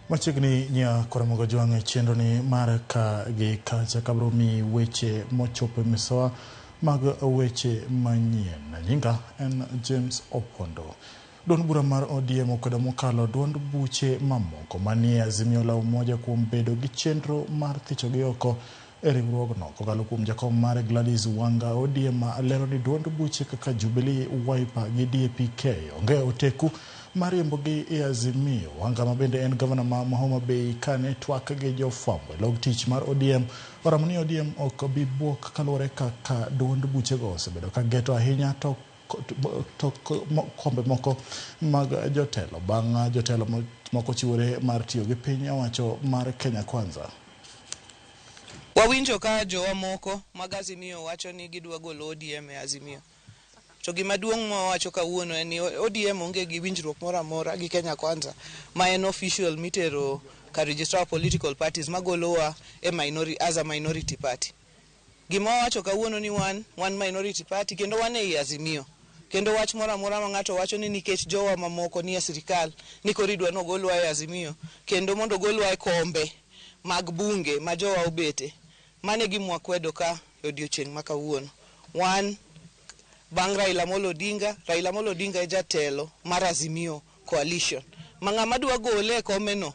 Machiegni nya Karamogo Jwang' e chenro ni mar ka gi kacha kabro mi weche mochopo e misawa mag weche manyien. Nyinga en James Opondo. Duond bura mar ODM okwedo mokalo duond buche mamoko manie Azimio la Umoja kuom bedo gi chenro mar thichogi oko e riwruogno. Kokalo kuom jakom mare Gladys Wanga, ODM lero ni duond buche kaka Jubilee, Wiper gi DAP-K onge oteku mar riembogi e Azimio. Wanga ma bende en gavana ma Homa Bay kane twak gi jofwambo e log tich mar ODM oramo ni ODM ok bi buok kaluwore kaka duond buchego osebedo ka geto ahinya to to kombe moko mag jotelo bang' jotelo moko chiwore mar tiyo gi piny owacho mar Kenya Kwanza. Wawinjo ka jowa moko mag Azimio wacho ni gidwa golo ODM e Azimio. To gima duong' ma wawacho kawuono en ni ODM onge gi winjruok moro amora gi Kenya Kwanza ma en official mitero ka registrar of political parties magolowa e minority, as a minority party. Gima wawacho kawuono ni wan wan minority party kendo wan ei Azimio. Kendo wach moro amora ma ng'ato wacho ni nikech jowa mamoko nie sirikal ni koro idwa ni ogolwa e Azimio kendo mondo ogolwa e kombe mag bunge ma jowa obete. Mano e gima wakwedo ka e odiochieng' ma kawuono. Wan bang' Raila Amolo Odinga, Raila Amolo Odinga e jatelo mar Azimio coalition. Ma ng'ama dwa gole e komeno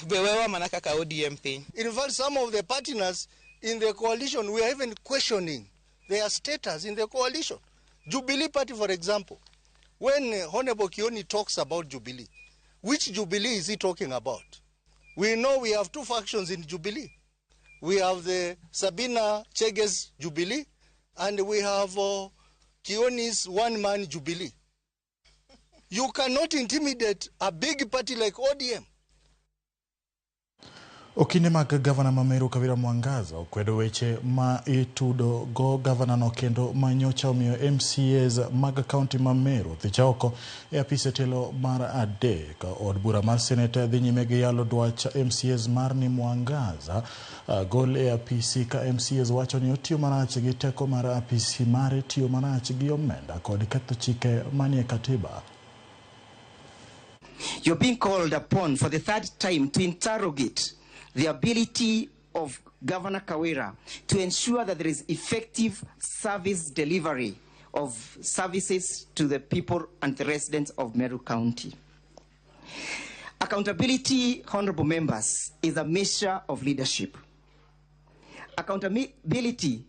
be wewa mana kaka ODM piny. In fact, some of the partners in the coalition, we are even questioning their status in the coalition. Jubilee Party, for example, when Honorable Kioni talks about Jubilee, which Jubilee is he talking about? We know we have two factions in Jubilee. We have the Sabina Chege's Jubilee, and we have Kioni's one-man Jubilee. You cannot intimidate a big party like ODM. Okinde mag gavana ma Meru Kawira Mwangaza okwedo weche ma itudo go gavana no kendo ma nyocha omiyo MCAs mag kaunti ma Meru thicha oko e apis e telo mar adek. Od bura mar Senate dhi nyime gi yalo dwach MCAs mar ni Mwangaza gol e apisi ka MCAs wacho ni otiyo marach gi teko mar apisi mare, tiyo marach gi omenda kod ketho chike manie katiba. You're being called upon for the third time to interrogate the ability of Governor Kawira to ensure that there is effective service delivery of services to the people and the residents of Meru County. Accountability, honorable members, is a measure of leadership. Accountability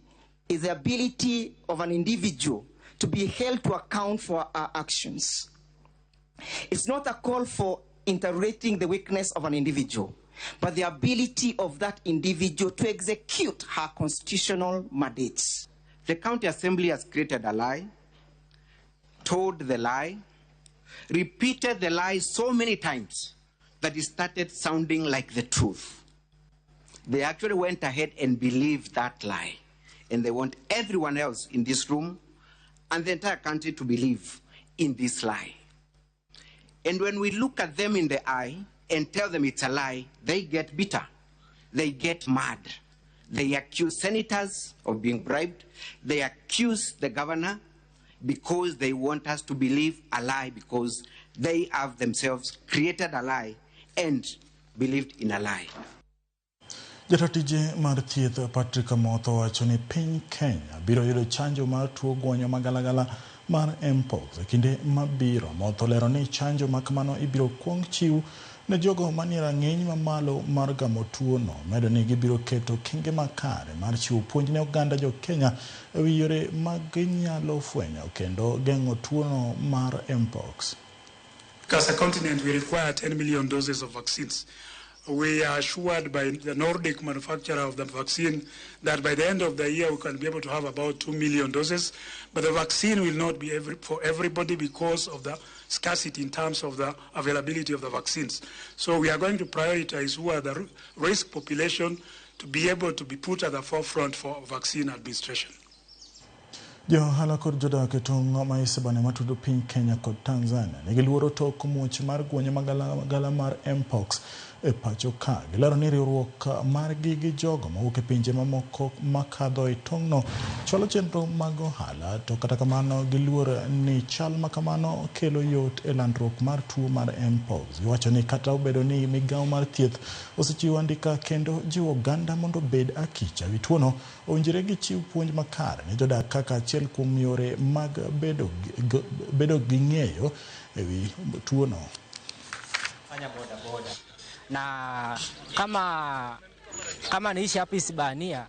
is the ability of an individual to be held to account for our actions. It's not a call for interrogating the weakness of an individual, but the ability of that individual to execute her constitutional mandates. The County Assembly has created a lie, told the lie, repeated the lie so many times that it started sounding like the truth. They actually went ahead and believed that lie. And they want everyone else in this room and the entire country to believe in this lie. And when we look at them in the eye and tell them it's a lie, they get bitter. They get mad. They accuse senators of being bribed. They accuse the governor because they want us to believe a lie, because they have themselves created a lie and believed in a lie. Jata tije mar thieth Patrick Amotho owacho ni piny Kenya biro yudo chanjo mar tuo gwonyo magalagala mar Mpox e kinde mabiro. Amotho olero ni chanjo ma kamano ibiro kuong chiw ne jogo manie rang'iny mamalo mar gamo tuo no. Omedo ni gibiro keto okenge makare mar chiwo puonj ne oganda jo Kenya e wi yore ma ginyalo fwenyo kendo geng'o tuono mar Mpox. As a continent, we require 10 million doses of vaccines. We are assured by the Nordic manufacturer of the vaccine that by the end of the year we can be able to have about 2 million doses. But the vaccine will not be for everybody because of the scarcity in terms of the availability of the vaccines. So we are going to prioritize who are the risk population to be able to be put at the forefront for vaccine administration. Jo ohala kod jodak e tong' ma Isebania matudo piny Kenya kod Tanzania nigi luoro tok muoch mar gwonyo magalagala mar Mpox. e pacho ka. Gilero ni riwruok margi gi jogo mawuok e pinje mamoko makadho e tong'no chwalo chenro mag ohala, to kata kamano giluor ni chal makamano kelo yot e landruok mar tuo mar Mpox. Giwacho ni kata obedo ni migawo mar thieth osechiwo andika kendo jiwo oganda mondo obed akicha wi tuono, owinjore gichiw puonj makare ne jodak kaka achiel kuom yore mag bedo gi ng'eyo e wi tuono. Fanya boda boda na kama niishi hapa Isibania,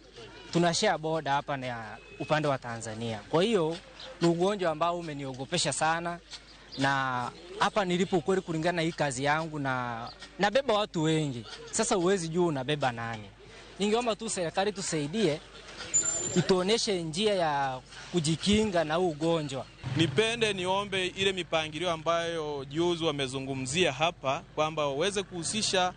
tunashare boda hapa na upande wa Tanzania. Kwa hiyo ni ugonjwa ambao umeniogopesha sana, na hapa nilipo kweli kulingana na hii kazi yangu na nabeba watu wengi. Sasa huwezi jua unabeba nani. Ningeomba tu serikali tusaidie, ituoneshe njia ya kujikinga na huu ugonjwa. Nipende niombe ile mipangilio ambayo juzi wamezungumzia hapa kwamba waweze kuhusisha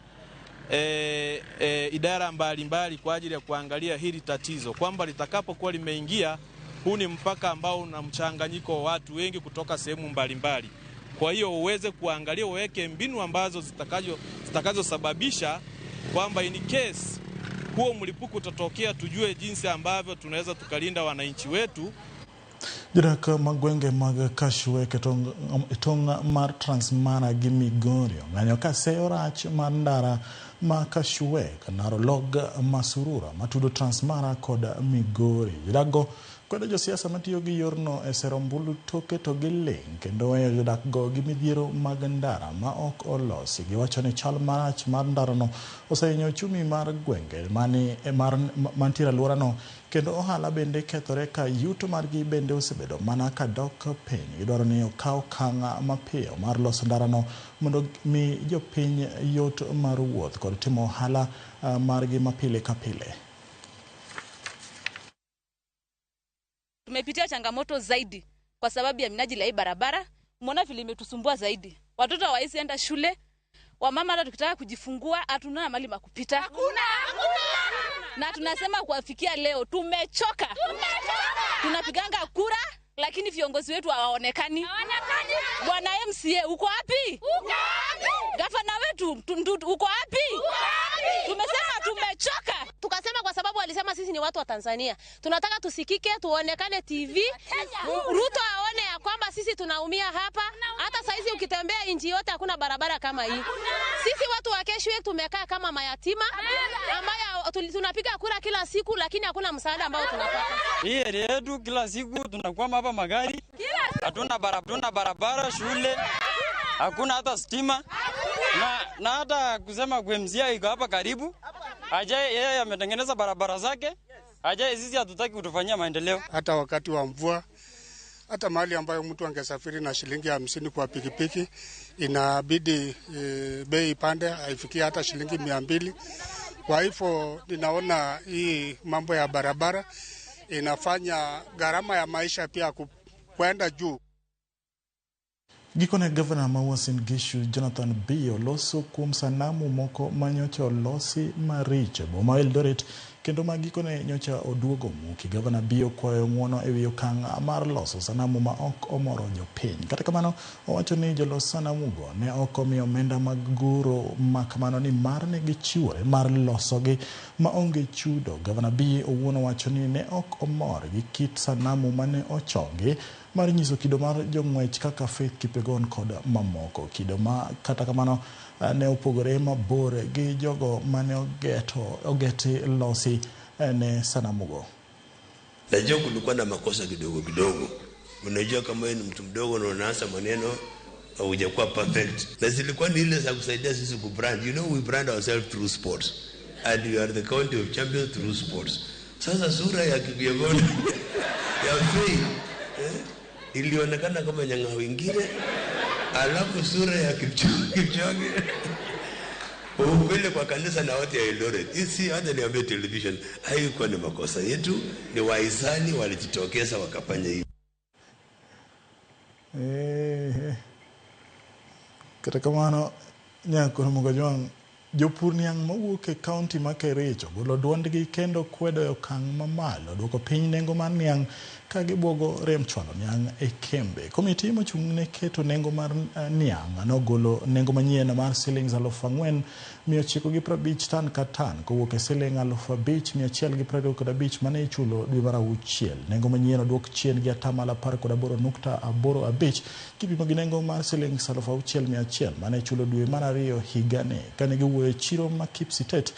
idara mbalimbali kwa ajili ya kuangalia hili tatizo, kwamba litakapokuwa limeingia, huu ni mpaka ambao una mchanganyiko wa watu wengi kutoka sehemu mbalimbali. Kwa hiyo uweze kuangalia, uweke mbinu ambazo zitakazosababisha kwamba in case huo mlipuko utatokea, tujue jinsi ambavyo tunaweza tukalinda wananchi wetu. Jodak mag gwenge mag Kashwek e tong' mar Transmara gi Migori ong'anyo ka seyo rach mar ndara ma Kashwek Narolog Masurura matudo Transmara kod Migori. Jodak go kwedo josiasa matiyo gi yorno e sero ombulu toke to giling' kendo weyo jodak go gi midhiero mag ndara ma ok olosi. Giwacho ni chal marach mar ndarano osehinyo uchumi mar gwenge mantiere alworano, kendo ohala bende kethore ka yuto margi bende osebedo mana ka dok piny. Gidwaro ni okaw okang' mapiyo mar loso ndarano mondo mi jopiny yot mar wuoth kod timo ohala margi mapile ka pile. Tumepitia changamoto zaidi kwa sababu ya minajili ya hii barabara. Umeona vile imetusumbua zaidi. Watoto hawawezi enda shule. Wamama hata tukitaka kujifungua hatuna mahali pa kupita. Hakuna. Na tunasema kuwafikia leo tumechoka. Tunapiganga kura lakini viongozi wetu hawaonekani. Bwana MCA uko wapi? Gavana wetu uko wapi? Tumesema tumechoka. Tukasema kwa sababu walisema sisi ni watu wa Tanzania. Tunataka tusikike, tuonekane TV. Ruto aone ya kwamba sisi tunaumia hapa. Hata saizi ukitembea nchi yote hakuna barabara kama hii. Sisi watu wa Keshwek tumekaa kama mayatima ambayo tunapiga kura kila siku lakini hakuna msaada ambao tunapata. Hii area yetu kila siku tunakwama hapa magari. Hatuna barabara, shule, hakuna hata stima. Na hata kusema kwa MCA iko hapa karibu. Ajaye yeye ametengeneza barabara zake. Ajaye sisi hatutaki kutufanyia maendeleo. Hata wakati wa mvua, hata mahali ambayo mtu angesafiri na shilingi 50 kwa pikipiki, inabidi bei ipande haifikie hata shilingi 200. Kwa hivyo ninaona hii mambo ya barabara inafanya gharama ya maisha pia kwenda juu. Gikone gavana ma Uasin Gishu Jonathan Bii oloso kuom sanamu moko manyocha olosi maricho e boma Eldoret, kendo ma gikone nyocha oduogo muki. Gavana Bii okwayo ng'uono e wi okang' mar loso sanamu ma ok omoro jopiny. Kata kamano owacho ni jolos sanamugo ne ok omiyo omenda mag guro makamano ni mar ne gichiwore mar losogi maonge chudo. Gavana Bii owuon owacho ni ne ok omor gi kit sanamu mane ochongi mar nyiso kido mar jong'wech kaka Faith Kipyegon kod mamoko. Kido ma kata kamano ne opogore mabor gi jogo mane ogeti losi ne sanamugo. Najua kulikuwa na makosa kidogo kidogo. Unajua kama wewe ni mtu mdogo na unaanza maneno hujakuwa perfect. Na zilikuwa ni ile za kusaidia sisi kubrand. You know we brand ourselves through sports. And we are the county of champions through sports. Sasa sura ya Kipyegon ya Faith ilionekana kama nyang'au wengine, alafu sura ya Kipchoge ukweli kwa kanisa na wote ya Eldoret. Hii hata niambie television, haikuwa ni makosa yetu, ni wahisani walijitokeza wakafanya hivi. Kata kamano nyako mugajwang Jopur niang' mowuok e kaunti ma Kericho golo duondgi kendo kwedo e okang' mamalo duoko piny nengo mar niang' ka gibuogo rem chwalo niang' e kembe. Komiti mochung' ne keto nengo mar niang' nogolo nengo manyien mar silings 4,950 tan ka tan kowuok e siling 5,125 mane ichulo dwe mar auchiel. Nengo manyien oduok chien gi 18.85% kipimo gi nengo mar silings 6,100 mane ichulo dwe mar ariyo higani. Kane giwuoyo e chiro ma Kipsitet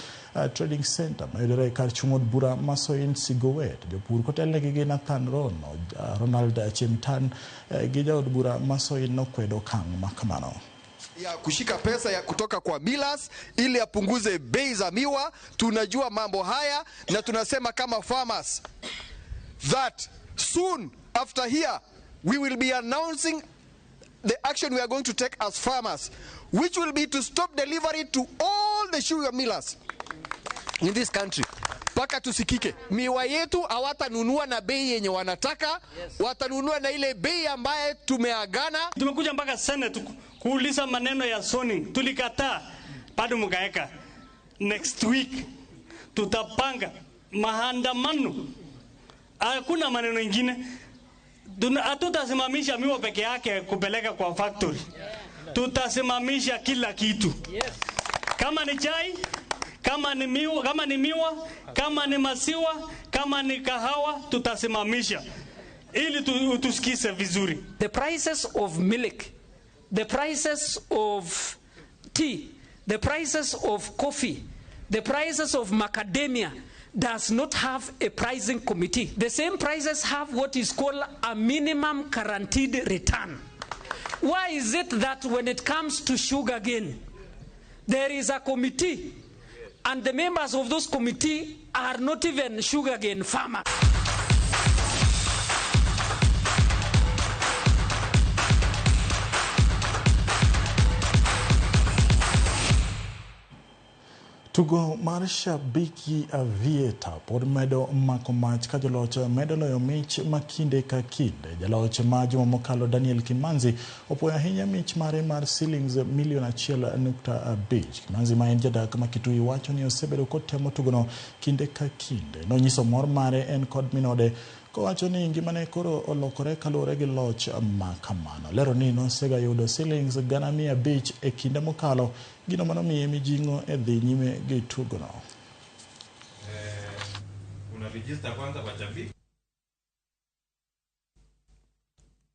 Trading Center mayudore kar chung' od bura ma Soin Sigowet, jopur kotelnegi gi Nathan Rono, Ronald Chemtan gi jaod bura ma Soin nokwedo okang' ma kamano. Ya kushika pesa ya kutoka kwa millers ili apunguze bei za miwa. Tunajua mambo haya na tunasema kama farmers that soon after here we will be announcing the action we are going to take as farmers, which will be to stop delivery to all the sugar millers in this country. Paka tusikike. Miwa yetu hawatanunua na bei yenye wanataka, yes. Watanunua na ile bei ambaye tumeagana. Tumekuja mpaka Senate kuuliza maneno ya zoning, tulikataa, bado mkaeka. Next week tutapanga maandamano. Hakuna maneno ingine. Hatutasimamisha miwa peke yake kupeleka kwa factory. Tutasimamisha kila kitu. Kama ni chai, kama ni miwa, kama ni maziwa, kama ni kahawa, tutasimamisha ili tusikize vizuri. The prices of milk, the prices of tea, the prices of coffee, the prices of macadamia does not have a pricing committee. The same prices have what is called a minimum guaranteed return. Why is it that when it comes to sugar cane, there is a committee, and the members of those committee are not even sugarcane farmers? Tugo mar Shabiki Aviator pod medo mako mach ka joloch medo loyo mich ma kinde ka kinde. Jaloch ma juma mokalo Daniel Kimanzi opoyo ahinya mich mare mar silings milion 1.5. Kimanzi ma en jadak ma Kitui wacho ni osebedo kotemo tugono kinde ka kinde. Nonyiso mor mare en kod minode kowacho ni ngimane koro olokore kaluwore gi loch ma kamano. Lero ni nosega yudo silings 500,000 e kinde mokalo, gino manomiye mijing'o e dhi nyime gi tugono. Una register kwanza kwa Shabiki.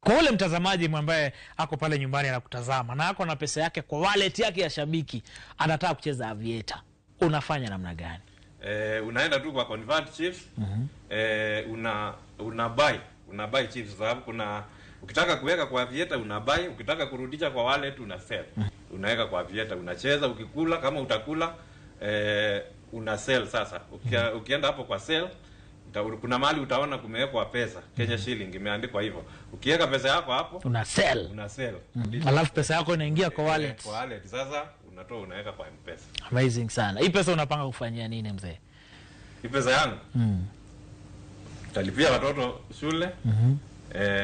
Kwa ule mtazamaji ambaye ako pale nyumbani anakutazama na ako na pesa yake kwa wallet yake ya Shabiki, anataka kucheza Aviator, unafanya namna gani? Unaenda tu kwa convert chips. Una buy chips sababu kuna ukitaka kuweka kwa Aviator una buy, ukitaka kurudisha kwa wallet una sell. Unaweka kwa Aviator unacheza, ukikula kama utakula una sell sasa. Ukienda hapo kwa sell kuna mahali utaona kumewekwa pesa, Kenya shilling imeandikwa hivyo. Ukiweka pesa yako hapo una sell. Una sell. Alafu pesa yako inaingia kwa wallet. Kwa wallet sasa unatoa unaweka kwa M-Pesa. Amazing sana. Hii pesa unapanga kufanyia nini mzee? Hii pesa yangu? Nitalipia watoto shule.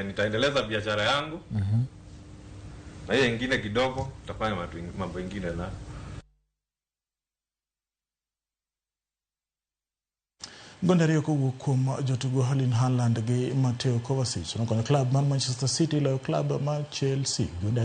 Nitaendeleza biashara yangu. Na hiyo nyingine kidogo nitafanya mambo mengine na Gondario kowuok kuom jotugo Erling Haaland gi Mateo Kovacic nokonyo klab mar Manchester City loyo klab mar Chelsea. Gondario